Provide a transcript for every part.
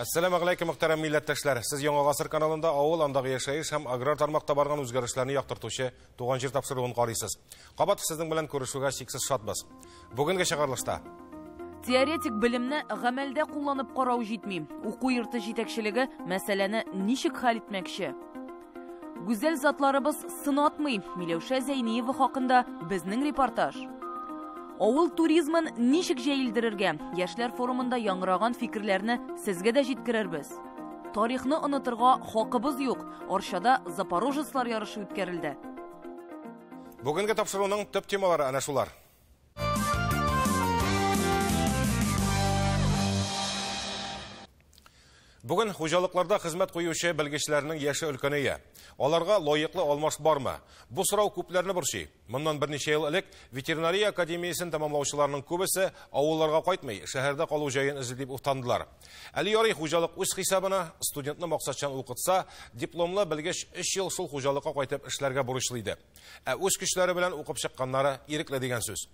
Әссәламү галәйкүм, мөхтәрәм милләттәшләр. Сез Яңа Гасыр каналында авыл, андагы яшәеш һәм аграр тармакта барган үзгәрешләрне яктыртучы Туган җир тапшыруын карыйсыз. Кабат сезнең белән күрешүгә чиксез шатбыз. Бүгенге чыгарылышта Теоретик белемне гамәлдә кулланып карау җитми. Уку йорты җитәкчелеге мәсьәләне ничек хәл итмәкче? Гүзәл затларыбыз сынатмый. Миләүшә Зәйниева хакында безнең репортаж. Авыл туризмын ничек җәелдерергә? Яшьләр форумында яңгыраган фикерләрне сезгә дә җиткерербез. Тарихны онытырга хакыбыз юк. Арчада Запорожецлар ярышы үткәрелде. Бүгенге тапшыруның төп темалары әнә шулар. Бүген хуҗалыкларда хезмәт куючы белгечләрнең яше өлкәнәя. Аларга лаеклы алмаш бармы? Бу сорау күпләрне борчый. Моннан берничә ел элек ветеринария академиясен тәмамлаучыларның күбесе авылларга кайтмый, шәһәрдә калу җаен эзли дип уфтандылар. Әле ярый хуҗалык үз хисабына студентны максатчан укытса, дипломлы белгеч 3 ел шул хуҗалыкка кайтып эшләргә бурычлы иде. Ә үз көчләре белән укып чыкканнары ирекле дигән сүз.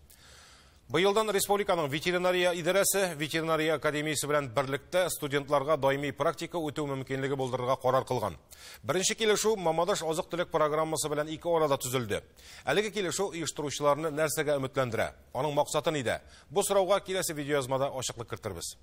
Быелдан республиканың ветеринария идарәсе ветеринария академиясе белән берлектә студентларга даими практика үтү мөмкинлеге булдырырга карар кылган. Беренче килешү Мамадыш азык-төлек программасы белән ике арада төзелде. Әлеге килешү оештыручыларны нәрсәгә өметләндерә? Аның максаты нидә? Бу сорауга киләсе видеоязмада ачыклык кертербез.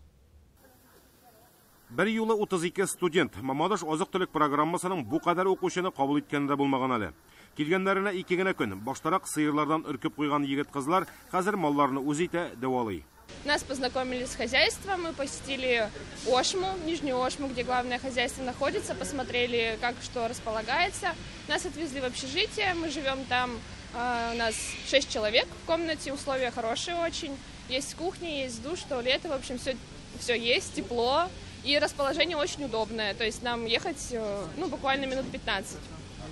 Бер юлы 32 студент Мамадыш азык-төлек программасының бу кадәр укучыны кабул иткәне дә булмаган әле. Килгәннәренә ике генә көн. Баштарак сыерлардан өркеп куйган егет-кызлар хәзер малларны үз итә, дәвалый. Нас познакомили с хозяйством, мы посетили Ошму, Нижнюю Ошму, где главное хозяйство находится, посмотрели, как что располагается. Нас отвезли в общежитие, мы живем там, у нас 6 человек в комнате, условия хорошие очень. Есть кухня, есть душ, туалет, в общем, все есть, тепло. И расположение очень удобное, то есть нам ехать, ну, буквально минут 15.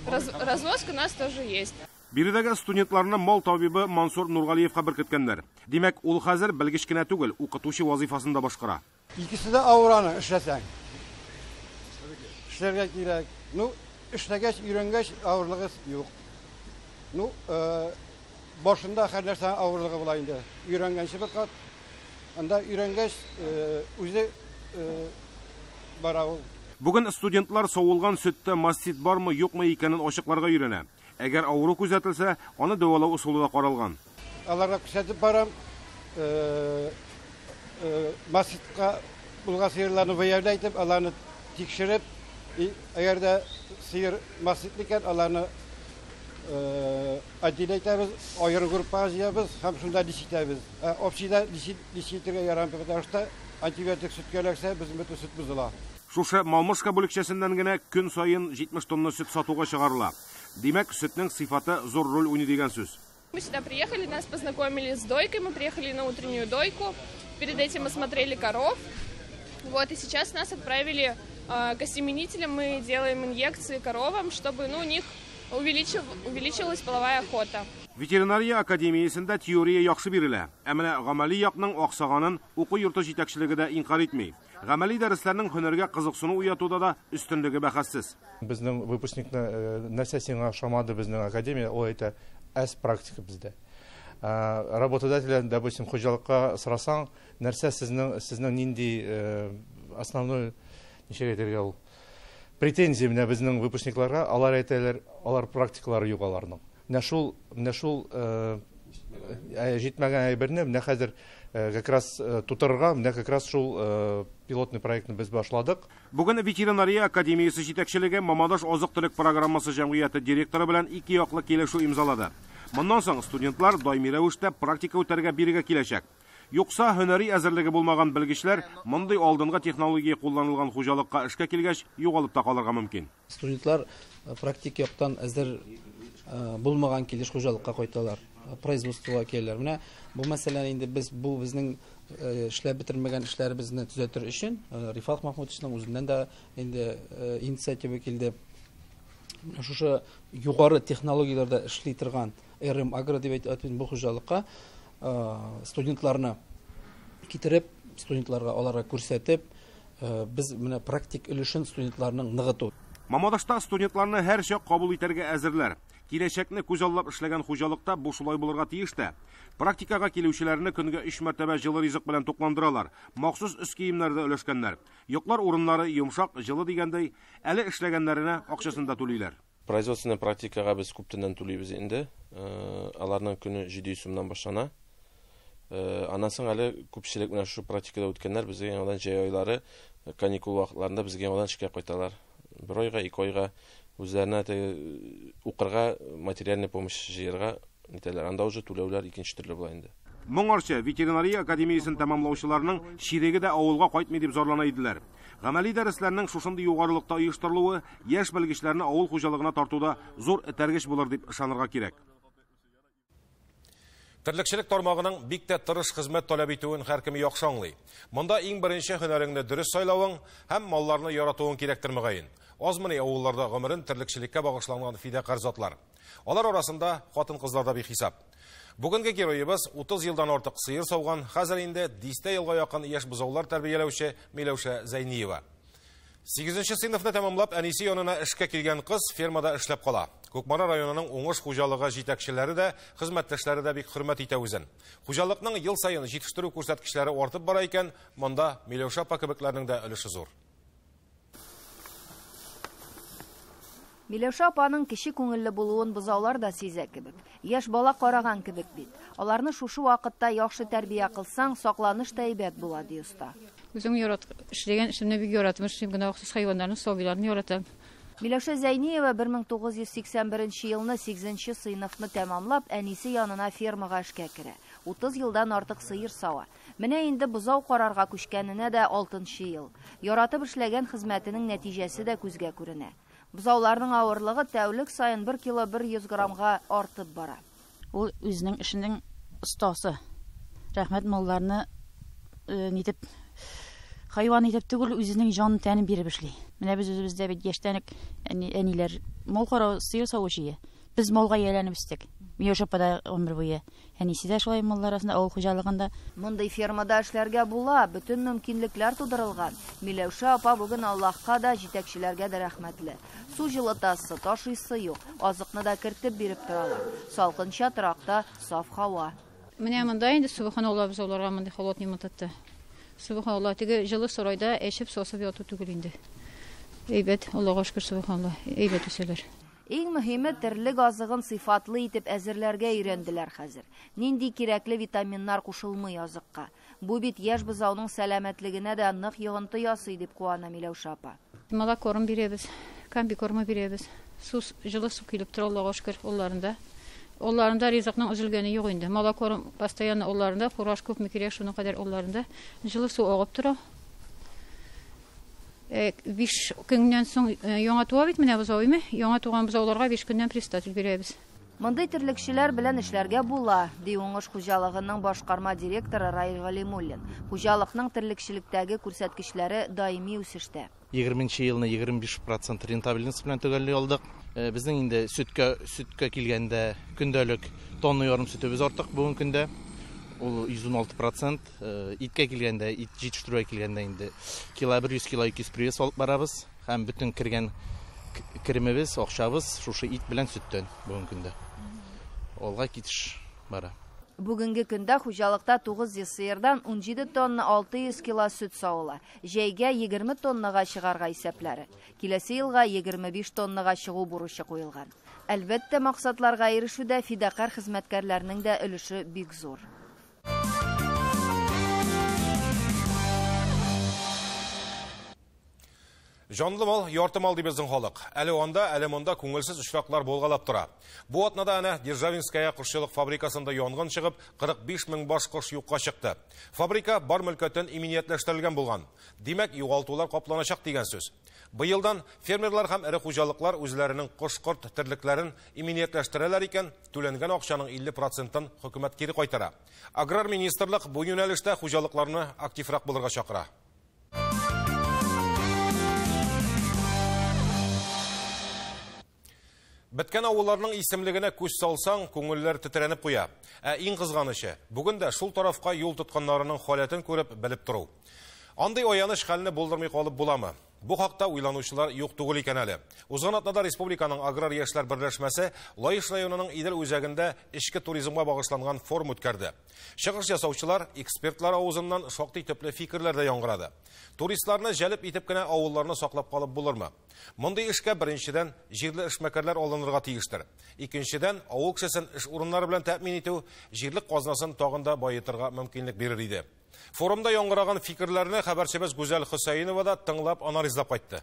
Развозка у нас тоже есть. Биредәге студентларны мал табибы Мансур Нургалиевка беркеткәннәр. Димәк, ул хәзер белгеч кенә түгел, укытучы вазифасын да башкара. Икесе дә авыр аны эшләсәң. Эшләргә кирәк. Ну, эшләгәч, өйрәнгәч авырлыгы юк. Ну, башында һәр нәрсәнең авырлыгы була инде. Өйрәнгәнче бер кат. Анда өйрәнгәч, үзе бара ул. Бүген студентлар савылган сөттә мастит бармы, юкмы икәнен ачыкларга өйрәнә. Әгәр авыру күзәтелсә, аны дәвалау ысулы да каралган. Аларга күрсәтеп барам, маститка булган сыерларны выявлять итеп, аларны тикшереп, әгәр дә сыер маститлы икән, аларны отделять итәбез, аерым группага җыябыз һәм шунда лечить итәбез. Общийда лечить итәргә ярамый, потому что антибиотик сөткә эләксә, безнең бөтен сөт бозыла. Шушы Малмышка бүлекчәсеннән генә көн саен 70 тонна сөт сатуга чыгарыла. Димәк, сөтнең сыйфаты зур роль уйный дигән сүз. Мы сюда приехали, нас познакомили с дойкой, мы приехали на утреннюю дойку. Перед этим мы смотрели коров. Вот, и сейчас нас отправили к осеменителям, мы делаем инъекции коровам, чтобы, ну, у них увеличилась половая охота. Ветеринария академиясендә теория яхшы бирелә. Ә менә гамәли якның аксаганын уку йорты җитәкчелеге дә инкар итми. Гамәли дәресләрнең һөнәргә кызыксыну уятуда да өстенлеге бәхәссез. Безнең выпускникны нәрсә сиңа ошамады безнең академия, ул әйтә, әз практика бездә. Работодатель, допустим, хуҗалыкка сорасаң, нәрсә сезнең нинди основной, ничек әйтергә ул, претензия менә безнең выпускникларга, алар әйтәләр, алар практикалары юк аларның. Менә шул җитмәгән әйберне менә хәзер как раз тутырырга, менә как раз шул пилотный проектны без башладык. Бүген ветеринария академиясе җитәкчелеге Мамадыш азык-төлек программасы җәмгыяте директоры белән ике яклы килешү имзалады. Моннан соң студентлар даими рәвештә практика үтәргә бирегә киләчәк. Юкса һөнәри әзерлеге булмаган белгечләр мондый алдынгы технология кулланылган хуҗалыкка эшкә килгәч югалып та калырга мөмкин. Студентлар практик яктан әзер булмаган килеш хуҗалыкка кайталар, производствога киләләр. Менә бу мәсьәләне инде без бу безнең эшләп бетермәгән эшләребезне төзәтер өчен Рифат Махмутовичның үзеннән дә инде инициатива килде. Шушы югары технологияләрдә эшли торган РМ Агро дип әйтеп бу хуҗалыкка студентларны китереп, студентларга аларга күрсәтеп, без менә практик өлешен студентларның ныгыту. Мамадышта студентларны һәр чак кабул итәргә әзерләр. Киләчәкне күз аллап эшләгән хуҗалыкта бу шулай булырга тиеш тә. Практикага килүчеләрне көнгә 3 мәртәбә җылы ризык белән тукландыралар. Махсус өс киемнәр дә өләшкәннәр. Йоклар урыннары йомшак, җылы дигәндәй, әле эшләгәннәренә акчасын да түлиләр. Производственный практикага без күптәннән түлибез инде. Аларның көне 700 сумнан башлана. Аннан соң әле күпчелек менә шушы практикада үткәннәр безгә яңадан җәй айлары, каникул вакытларында безгә яңадан эшкә кайталар. Бер айга, 2 айга үзләренә укырга, материальный помощь җыярга нитәләр. Анда уже түләүләр икенче төрле була инде. Моңарчы ветеринария академиясен тәмамлаучыларның чиреге дә авылга кайтмый дип зарлана иделәр. Гамәли дәресләрнең шушындый югарылыкта оештырылуы яшь белгечләрне авыл хуҗалыгына тартуда зур этәргеч булыр дип ышанырга кирәк. Терлекчелек тармагының бик тә тырыш хезмәт таләп итүен һәркем яхшы аңлый. Монда иң беренче һөнәреңне дөрес сайлавың һәм малларны яратуың кирәктер мөгаен. Азмыни авылларда гомерен терлекчелеккә багышланган фидакарь затлар. Алар арасында хатын-кызлар да бихисап. Бүгенге героебыз 30 елдан артык сыер сауган, хәзер инде дистә елга якын яшь бозаулар тәрбияләүче Миләүшә Зәйниева. 8нче сыйныфны тәмамлап, әнисе янына эшкә килгән кыз фермада эшләп кала. Кукмара районының Уңыш хуҗалыгы җитәкчеләре дә, хезмәттәшләре дә бик хөрмәт итә үзен. Хуҗалыкның ел саен җитештерү күрсәткечләре артып бара икән, монда Миләүшә апа кебекләрнең дә өлеше зур. Миләүшә апаның кече күңелле булуын бозаулар да сизә кебек. Яшь бала караган кебек бит. Аларны шушы вакытта яхшы тәрбия кылсаң, сакланыш та әйбәт була, ди оста. Үзем ярат, эшләгән эшемне бик яратам. Эшлим генә вакытсыз хайваннарны, сабыйларны яратам. Миләүшә Зәйниева 1981 елны 8нче сыйныфны тәмамлап, әнисе янына фермага эшкә керә. 30 елдан артык сыер сава. Менә инде бозау карарга күчкәненә дә 6нчы ел. Яратып эшләгән хезмәтенең нәтиҗәсе дә күзгә күренә. Бозауларның авырлыгы тәүлек саен 1 кило 100 граммга артып бара. Ул үзенең эшенең остасы. Рәхмәт малларны нитеп хайван итеп түгел, үзенең җан тәнен биреп эшли. Менә без үзебездә бит яшьтән үк әниләр мал карау, сыер савучы. Без малга ияләнеп үстек. Миләүшә апа да гомер буе. Әнисе дә шулай маллар арасында, авыл хуҗалыгында. Мондый фермада эшләргә була, бөтен мөмкинлекләр тудырылган. Миләүшә апа бүген Аллаһка да, җитәкчеләргә дә рәхмәтле. Су җылытасы, ташыйсы юк, азыкны да кертеп биреп торалар. Салкынча торакта саф һава. Менә монда инде субханаллаһ, без аларга мондый холодный мытатты. Субханаллаһ, теге җылы сарайда эчеп сосып яту түгел инде. Әйбәт, Аллаһка шөкер, субханаллаһ, әйбәт үсәләр. Иң мөһиме терлек азыгын сыйфатлы итеп әзерләргә өйрәнделәр хәзер. Нинди кирәкле витаминнар кушылмый азыкка. Бу бит яшь бозауның сәламәтлегенә дә нык йогынты ясый, дип куана Миләүшә апа. Молокорм бирәбез, комбикорм бирәбез. Су, җылы су килеп тора, Аллаһка шөкер, алларында. Алларында ризыкның өзелгәне юк инде. Молокорм постоянно алларында, фураж күпме кирәк, шуның кадәр алларында. Җылы су агып тора. 5 көннән соң яңа туа бит менә бозау, име? Яңа туган бозауларга 5 көннән председатель бирәбез. Мондый терлекчеләр белән эшләргә була, ди Уңыш хуҗалыгының башкарма директоры Раил Галимуллин. Хуҗалыкның терлекчелектәге күрсәткечләре даими үсештә. 20 елны 25% рентабельность белән төгәлли алдык. Безнең инде сөткә килгәндә көндәлек тонна ярым сөтебез артык бүгенге көндә. Ул 116%. Иткә килгәндә, ит җитештерүгә килгәндә инде кило 100, кило 200 привес алып барабыз. Һәм бөтен кергән керемебез, акчабыз шушы ит белән сөттән бүгенге көндә. Алга китеш бара. Бүгенге көндә хуҗалыкта 900 сыердан 17 тонна 600 кило сөт савыла. Җәйгә 20 тоннага чыгарга исәпләре. Киләсе елга 25 тоннага чыгу бурычы куелган. Әлбәттә, максатларга ирешүдә фидакарь хезмәткәрләрнең дә өлеше бик зур. Жанлы мал, ярты мал дип безнең халык. Әле анда, әле монда күңелсез очраклар булгалап тора. Бу атнада әнә Державинская кошчылык фабрикасында янгын чыгып, 45 мең баш кош юкка чыкты. Фабрика бар мөлкәтен иминиятләштерелгән булган. Димәк, югалтулар капланачак дигән сүз. Быелдан фермерлар һәм эре хуҗалыклар үзләренең кош-корт терлекләрен иминиятләштерәләр икән, түләнгән акчаның 50%-ын хөкүмәт кире кайтара. Аграр министрлык бу юнәлештә хуҗалыкларны активрак булырга чакыра. Беткән авылларның исемлегенә күз салсаң, күңелләр тетрәнеп куя. Ә иң кызганычы, бүген дә шул тарафка юл тотканнарының халәтен күреп белеп тору. Андый аяныч хәлне булдырмый калып буламы? Бу хакта уйланучылар юк түгел икән әле. Узган атнада республиканың аграр яшьләр берләшмәсе Лаеш районының Идел үзәгендә эчке туризмга багышланган форум үткәрде. Чыгыш ясаучылар экспертлар авызыннан шактый төпле фикерләр дә яңгырады. Туристларны җәлеп итеп кенә авылларны саклап калып булырмы? Мондый эшкә беренчедән җирле эшмәкәрләр алынырга тиештер. Икенчедән, авыл кешесен эш урыннары белән тәэмин итү җирлек казнасын тагын да баетырга мөмкинлек бирер иде. Форумда яңгыраган фикерләрне хәбәрчебез Гүзәл Хөсәенова да тыңлап анализлап кайтты.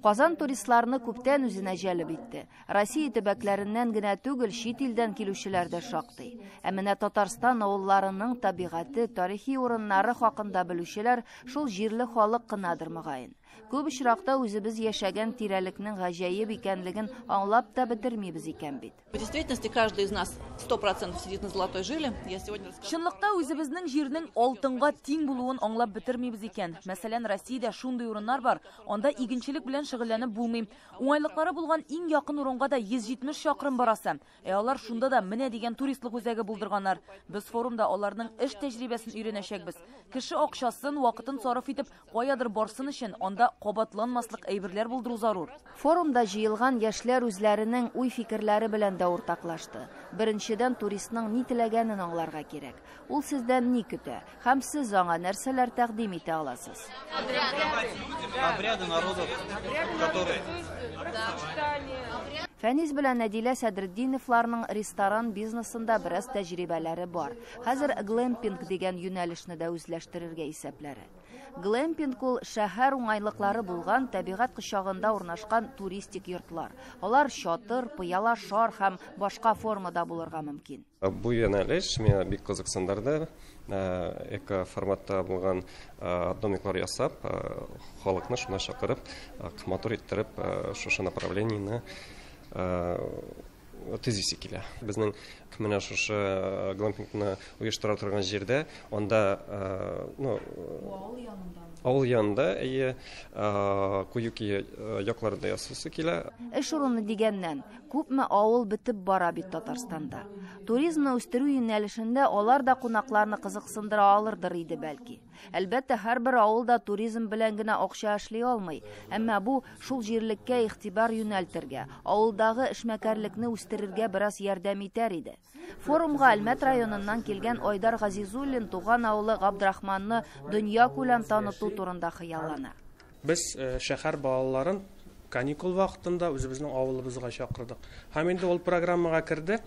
Казан туристларны күптән үзенә җәлеп итте. Россия төбәкләреннән генә түгел, чит илдән килүчеләр дә шактый. Ә менә Татарстан авылларының табигате, тарихи урыннары хакында белүчеләр шул җирле халык кынадыр мөгаен. Күп очракта үзебез яшәгән тирәлекнең гаҗәеп икәнлеген аңлап та бетермибез икән бит. В действительности каждый из нас 100% сидит на золотой жиле. Я сегодня расскажу. Чынлыкта үзебезнең җирнең алтынга тиң булуын аңлап бетермибез икән. Мәсәлән, Россиядә шундый урыннар бар, анда игенчелек белән шөгыльләнеп булмый. Уңайлыклары булган иң якын урынга да 170 чакрым барасы. Ә алар шунда да менә дигән туристлык үзәге булдырганнар. Без форумда аларның эш тәҗрибәсен өйрәнәчәкбез. Кеше акчасын, вакытын сарыф итеп, каядыр барсын өчен анда кабатланмаслык әйберләр булдыру зарур. Форумда җыелган яшьләр үзләренең уй-фикерләре белән дә уртаклашты. Беренчедән, туристның ни теләгәнен аңларга кирәк. Ул сездән ни көтә һәм сез аңа нәрсәләр тәкъдим итә аласыз. Обряды народов, которые Фәнис белән Әдилә Сәдретдиновларның ресторан бизнесында бераз тәҗрибәләре бар. Хәзер глэмпинг дигән юнәлешне дә үзләштерергә исәпләре. Глэмпинг ул шәһәр уңайлыклары булган табигать кочагында урнашкан туристик йортлар. Алар чатыр, пыяла шар һәм башка формада булырга мөмкин. Бу юнәлеш мине бик кызыксындырды. Эко форматта булган домиклар ясап, халыкны шуна чакырып, матур иттереп, шушы направлениене төзисе килә. Безнең менә шушы глэмпингны оештыра торган җирдә, анда, ну, авыл янында, әйе, Куюки якларында ясыйсы килә. Эш урыны дигәннән, күпме авыл бетеп бара бит Татарстанда. Туризмны үстерү юнәлешендә алар да кунакларны кызыксындыра алырдыр иде бәлки. Әлбәттә, һәрбер авыл да туризм белән генә акча эшли алмый. Әмма бу шул җирлеккә игътибар юнәлтергә, авылдагы эшмәкәрлекне үстерергә бераз ярдәм итәр иде. Форумга Әлмәт районыннан килгән Айдар Газизуллин туган авылы Габдрахманны дөнья күләм таныту турында хыяллана. Без шәһәр балаларын каникул вакытында үзебезнең авылыбызга чакырдык. Һәм инде ул программага керде.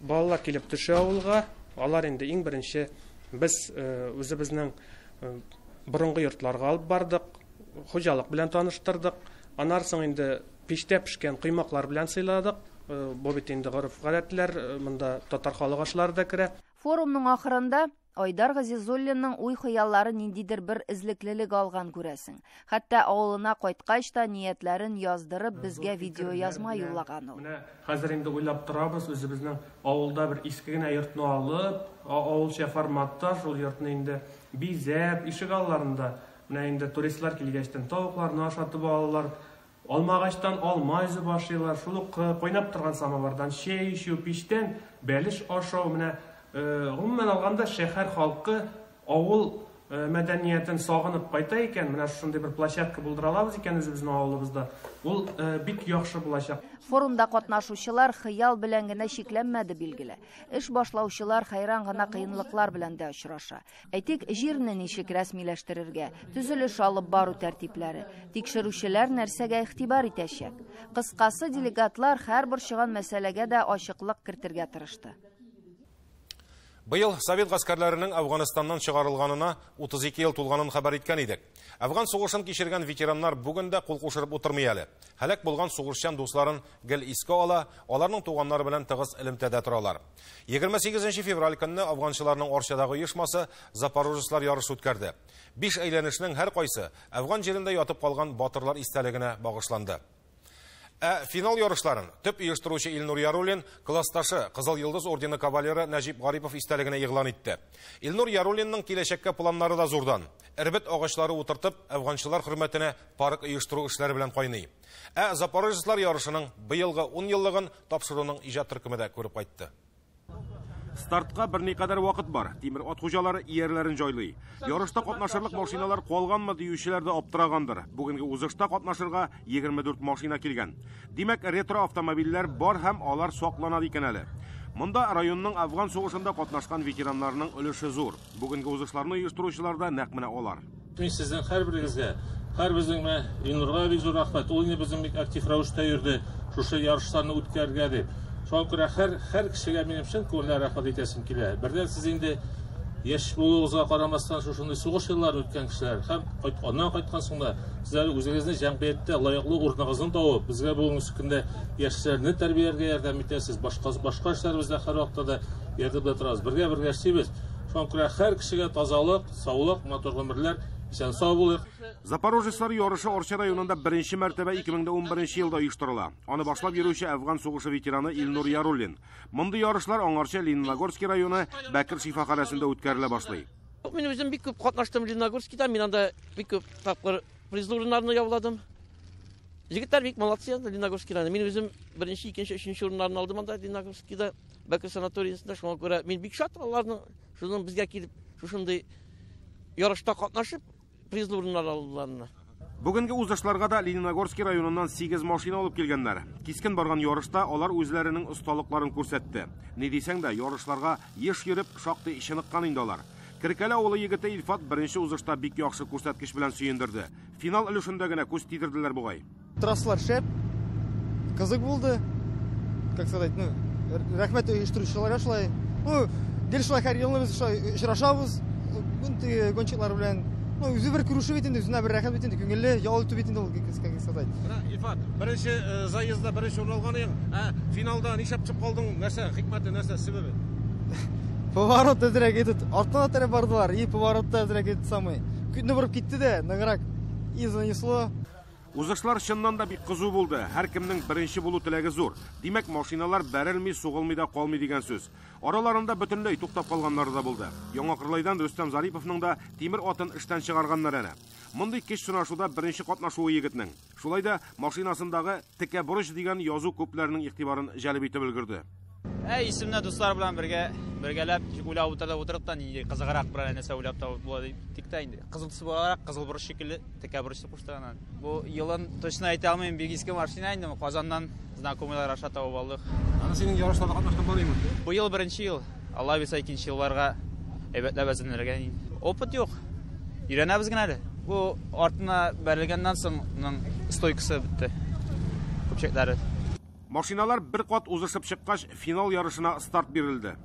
Балалар килеп төшә авылга. Алар инде иң беренче без үзебезнең борынгы йортларга алып бардык, хуҗалык белән таныштырдык. Аннан соң инде пиштә пешкән коймаклар белән сыйладык. Бу бит инде гореф-гадәтләр, монда татар халык ашлары да керә. Форумның ахырында Айдар Газизуллинның уй-хыяллары ниндидер бер эзлеклелек алган күрәсең. Хәтта авылына кайткач та ниятләрен яздырып безгә видеоязма юллаган ул. Менә хәзер инде уйлап торабыз, үзебезнең авылда бер иске генә йортны алып, авылча форматта шул йортны инде бизәп, ишек алларында менә инде туристлар килгәчтән тавыкларны ашатып алалар, алмагачтан алма өзеп ашыйлар, шул ук кайнап торган самовардан чәй эчү, пичтән бәлеш ашау, менә гомумән алганда шәһәр халкы авыл мәдәниятен сагынып кайта икән, менә шундый бер площадка булдыра алабыз икән үзебезнең авылыбызда, ул бик яхшы булачак. Форумда катнашучылар хыял белән генә чикләнмәде билгеле. Эш башлаучылар хәйран гына кыенлыклар белән дә очраша. Әйтик, җирне ничек рәсмиләштерергә, төзелеш алып бару тәртипләре, тикшерүчеләр нәрсәгә игътибар итәчәк. Кыскасы, делегатлар һәрбер чыган мәсьәләгә дә ачыклык кертергә тырышты. Быел Совет гаскәрләренең Әфганстаннан чыгарылганына 32 ел тулганын хәбәр иткән идек. Әфган сугышын кичергән ветераннар бүген дә кул кушырып утырмый әле. Һәлак булган сугышчан дусларын гел искә ала, аларның туганнары белән тыгыз элемтәдә торалар. 28 февраль көнне әфганчыларның Арчадагы оешмасы Запорожецлар ярышы үткәрде. 5 әйләнешнең һәр кайсы Әфган җирендә ятып калган батырлар истәлегенә багышланды. Ә финал ярышларын төп оештыручы Илнур Яруллин классташы Кызыл Йолдыз ордены кавалеры Нәҗип Гарипов истәлегенә игълан итте. Илнур Яруллинның киләчәккә планнары да зурдан. Эрбет агачлары утыртып, әфганчылар хөрмәтенә парк оештыру эшләре белән кайный. Ә Запорожецлар ярышының быелгы 10 еллыгын тапшыруның иҗат төркеме дә күреп кайтты. Стартка берникадәр вакыт бар. Тимер ат хуҗалары иярләрен җайлый. Ярышта катнашырлык машиналар калганмы диючеләр дә аптырагандыр. Бүгенге узышта катнашырга 24 машина килгән. Димәк, ретро автомобильләр бар һәм алар саклана икән әле. Монда районның Афган сугышында катнашкан ветераннарның өлеше зур. Бүгенге узышларны оештыручылар да нәкъ менә алар. Мин сезнең һәрберегезгә, һәрберегезнең менә Илнурга бик зур рәхмәт. Ул инде безнең бик актив рәвештә йөрде, шушы ярышларны үткәрергә дип. Шуңа күрә һәр кешегә минем чын күңелдән рәхмәт әйтәсем килә. Бердән сез инде яшь булуыгызга карамастан шушындый сугыш елларын үткән кешеләр һәм аннан кайткан соң да сез әле үзегезнең җәмгыятьтә лаеклы урыныгызны табып, безгә бүгенге көндә яшьләрне тәрбияләргә ярдәм итәсез. Башка эшләребездә һәрвакытта да ярдәмдә торабыз. Бергә-бергә эшлибез. Шуңа күрә һәр кешегә тазалык, саулык, матур гомерләр, исән сау булыйк. Запорожецлар ярышы Арча районында беренче мәртәбә 2011 елда оештырыла. Аны башлап йөрүче Афган сугышы ветераны Илнур Яруллин. Мондый ярышлар аңарча Лениногорский районы Бәкер шифаханәсендә үткәрелә башлый. Мин үзем бик күп катнаштым Лениногорскийда, мин анда бик күп тапкыр призлы урыннарны яуладым. Егетләр бик молодцы анда Лениногорскийда. Мин үзем беренче, икенче, өченче урыннарны алдым анда Лениногорскийда, Бәкер санаториясендә. Шуңа күрә мин бик шат аларның шуның безгә килеп шушындый ярышта катнашып призлы урыннар алдыларына. Бүгенге узышларга да Лениногорский районыннан 8 машина алып килгәннәр. Кискен барган ярышта алар үзләренең осталыкларын күрсәтте. Ни дисәң дә, ярышларга еш йөреп, шактый чыныккан инде алар. Керкәле авылы егете Илфат беренче узышта бик яхшы күрсәткеч белән сөендерде. Финал өлешендә генә күз тидерделәр бугай. Трассалар шәп, кызык булды. Как сказать, ну, рәхмәт оештыручыларга шулай. Ну, гел шулай һәр елны без шулай очрашабыз. Гонщиклар белән. Ну, үзе бер күрешү бит инде, үзенә бер рәхәт бит инде, күңелле ял итү бит инде ул, как сказать. Менә, Илфат, беренче заездда беренче урын алган идең, ә финалда нишләп чыгып калдың? Нәрсә хикмәте, нәрсә сәбәбе? Поворот әзрәк этот, арттан атереп бардылар, и поворотта әзрәк этот самый. Күтне борып китте дә, ныграк и занесло. Узышлар чыннан да бик кызу булды. Һәркемнең беренче булу теләге зур. Димәк, машиналар бәрелми, сугылмый да калмый дигән сүз. Араларында бөтенләй туктап калганнары да булды. Яңа Кырлайдан Рөстәм Зариповның да тимер атын эштән чыгарганнар әнә. Мондый кич сынашуда беренче катнашуы егетнең. Шулай да машинасындагы текә борыч дигән язу күпләрнең игътибарын җәлеп итеп өлгерде. Исемне дуслар белән бергәләп уйлап утырып та нинди кызыграк бер нәрсә уйлап табып була дип тик тә инде. Кызыл төс буларак, кызыл борыч шикелле текә борыч дип куштыган. Бу елын точно әйтә алмыйм, бик иске машина инде, Казаннан знакомыйлар аша табып алдык. Аны синең ярышларда катнашкан бар идеме? Бу ел беренче ел. Алла бирсә, икенче елларга әйбәтләп әзерләнергә. Опыт юк. Өйрәнәбез генә әле. Бу артына бәрелгәннән соң моның стойкасы бетте. Көпчәкләре. Машиналар бер кат узышып чыккач, финал ярышына старт бирелде.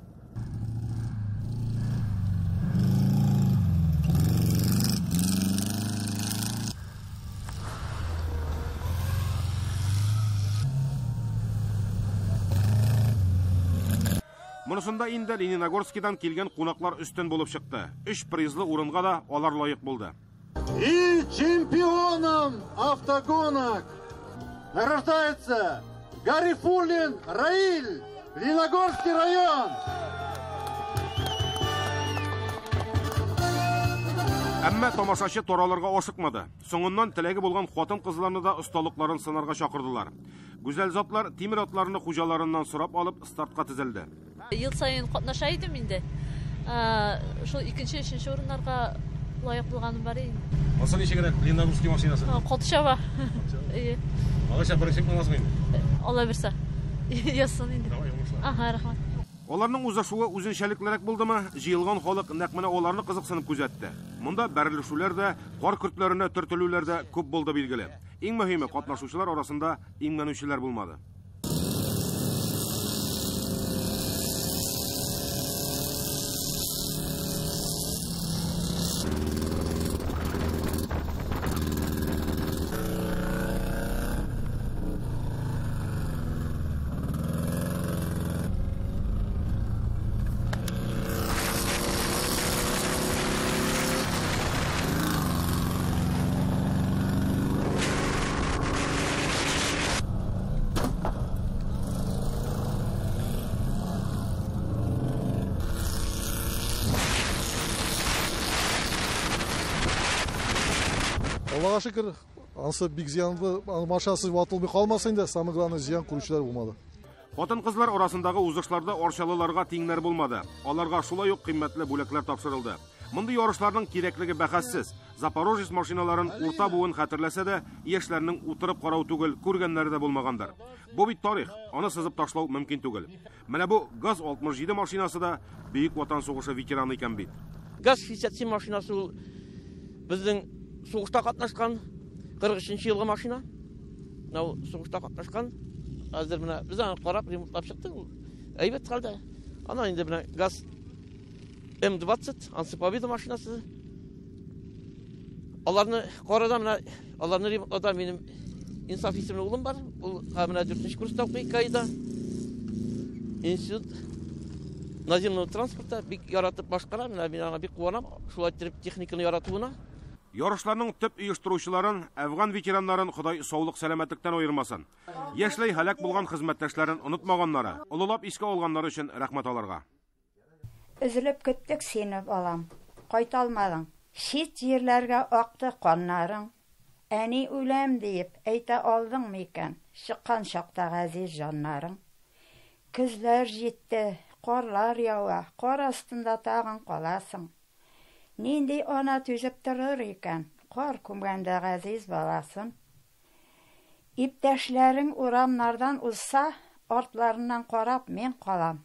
Монысында инде Лениногорскийдан килгән кунаклар өстен булып чыкты. 3 призлы урынга да алар лаек булды. И чемпионом автогонок награждается Гарифуллин Раиль, Лениногорский район. Әмма тамашачы таралырга ашыкмады. Соңыннан теләге булган хатын-кызларны да осталыкларын сынарга чакырдылар. Гүзәл затлар тимер атларны хуҗаларыннан сорап алып стартка тезелде. Ел сайын катнаша идем инде. Шул икенче, өченче урыннарга лаек булганым бар инде. Асы ничегрәк Лениногорский машинасы? Каты чаба. Әйе. Алайса беренче буласың инде. Алла бирсә. Язсын инде. Ага, рәхмәт. Аларның узышуы үзенчәлеклерәк булдымы? Җыелган халык нәкъ менә аларны кызыксынып күзәтте. Монда бәрелешүләр дә, кар көртләренә төртелүләр дә күп булды билгеле. Иң мөһиме, катнашучылар арасында имгәнүчеләр булмады. Аллаға шөкер, анысы бик зыянлы, машинасы ватылмый калмаса инде, самое главное, зыян күрүчеләр булмады. Хатын-кызлар арасындагы узышларда арчалыларга тиңнәр булмады. Аларга шулай ук кыйммәтле бүләкләр тапшырылды. Мондый ярышларның кирәклеге бәхәссез. Запорожец машиналарын урта буын хәтерләсә дә, яшьләрнең утырып карау түгел, күргәннәре дә булмагандыр. Бу бит тарих, аны сызып ташлау мөмкин түгел. Менә бу ГАЗ-67 машинасы да Бөек Ватан сугышы ветераны икән бит. ГАЗ-67 машинасы ул безнең сугышта катнашкан 43 елгы машина. Менә ул сугышта катнашкан. Хәзер менә без аны карап ремонтлап чыктык. Ул әйбәт хәлдә. Аннан инде менә ГАЗ М20, ансы Победа машинасы. Аларны карада менә аларны ремонтлауда минем Инсаф исемле улым бар. Ул менә 4 курста укый КАИда. Институт наземного транспорта бик яратып башкара. Менә мин аңа бик куанам. Шулай итеп техниканы яратуына. Ярышларның төп оештыручыларын, Әфган ветераннарын Ходай саулык сәламәтлектән аермасын. Яшьләй һәлак булган хезмәттәшләрен онытмаганнары, олылап искә алганнары өчен рәхмәт аларга. Өзелеп көттек сине, балам, кайта алмадың. Чит җирләргә акты каннарың. Әни үләм диеп әйтә алдың микән, чыккан чакта газиз җаннарың? Көзләр җитте, карлар ява, кар астында тагын каласың. Нинди ана түзеп торыр икән, кар күмгәндә газиз баласын? Иптәшләрең урамнардан узса, артларыннан карап мин калам.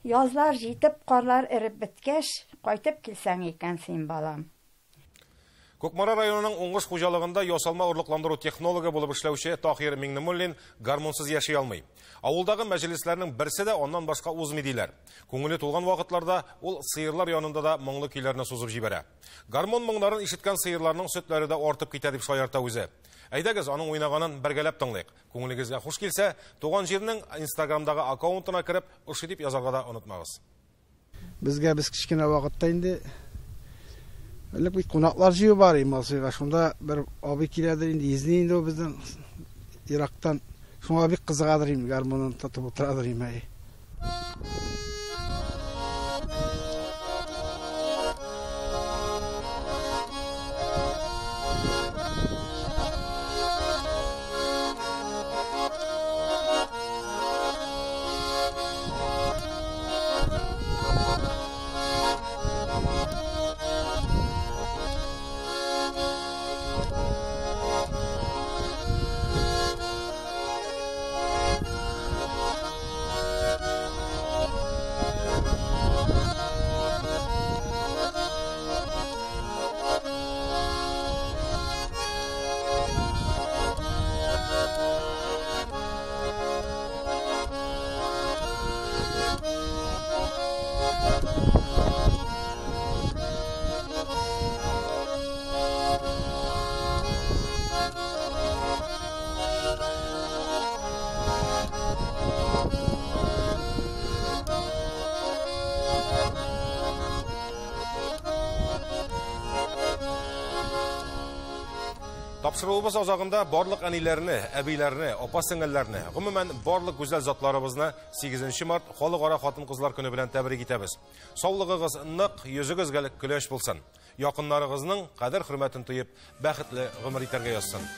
Язлар җитеп, карлар эреп беткәч, кайтып килсәң икән син, балам. Кукмара районының Уңыш хуҗалыгында ясалма орлыкландыру технологы булып эшләүче Таһир Миңнемуллин гармунсыз яши алмый. Авылдагы мәҗлесләрнең берсе дә аннан башка узмый диләр. Күңеле тулган вакытларда ул сыерлар янында да моңлы көйләрне сузып җибәрә. Гармун моңнарын ишеткән сыерларның сөтләре дә артып китә дип шаярта үзе. Әйдәгез, аның уйнаганын бергәләп тыңлыйк. Күңелегезгә хуш килсә, Туган җирнең Инстаграмдагы аккаунтына кереп, ошый дип язарга да онытмагыз. Безгә без кечкенә вакытта инде элек бит кунаклар җыю бар Ималсыйга. Шунда бер абый киләдер инде, изни инде ул безнең ерактан. Шуңа бик кызыгадыр инде, гармунын тотып утырадыр инде. Тапшыруыбыз азагында барлык әниләрне, әбиләрне, апа-сеңелләрне, гомумән барлык гүзәл затларыбызны 8 март Халыкара хатын-кызлар көне белән тәбрик итәбез. Саулыгыгыз нык, йөзегез гел көләч булсын. Якыннарыгызның кадер-хөрмәтен тоеп, бәхетле гомер итәргә язсын.